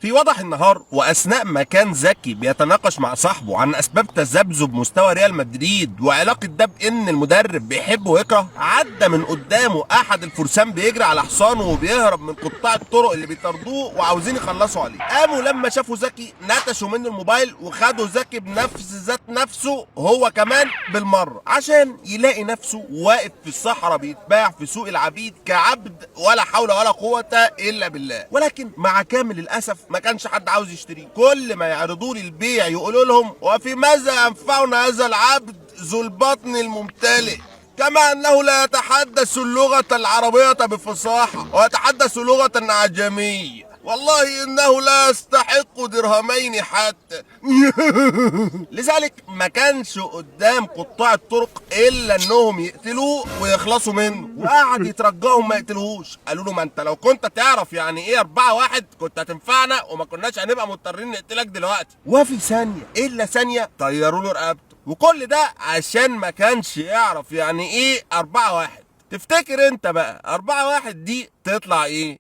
في وضح النهار واثناء ما كان زكي بيتناقش مع صاحبه عن اسباب تذبذب مستوى ريال مدريد وعلاقة ده بان المدرب بيحب ويكره، عدى من قدامه احد الفرسان بيجري على حصانه وبيهرب من قطاع الطرق اللي بيطاردوه وعاوزين يخلصوا عليه. قاموا لما شافوا زكي نتشوا منه الموبايل وخدوا زكي بنفس ذات نفسه هو كمان بالمرة، عشان يلاقي نفسه واقف في الصحراء بيتباع في سوق العبيد كعبد ولا حول ولا قوة الا بالله. ولكن مع كامل الاسف ما كانش حد عاوز يشتريه، كل ما يعرضوا لي البيع يقولوا لهم وفي ماذا ينفعنا هذا العبد ذو البطن الممتلئ، كما انه لا يتحدث اللغة العربية بفصاحه ويتحدث لغة اعجمية، والله انه لا يستحق درهمين حتى. لذلك ما كانش قدام قطاع الطرق الا انهم يقتلوه ويخلصوا منه، وقعد يترجاهم ما يقتلوهوش. قالوا له ما انت لو كنت تعرف يعني ايه 4-1 كنت هتنفعنا وما كناش هنبقى مضطرين نقتلك دلوقتي. وفي ثانية الا ثانية طيروا له رقبته، وكل ده عشان ما كانش يعرف يعني ايه 4-1. تفتكر انت بقى 4-1 دي تطلع ايه؟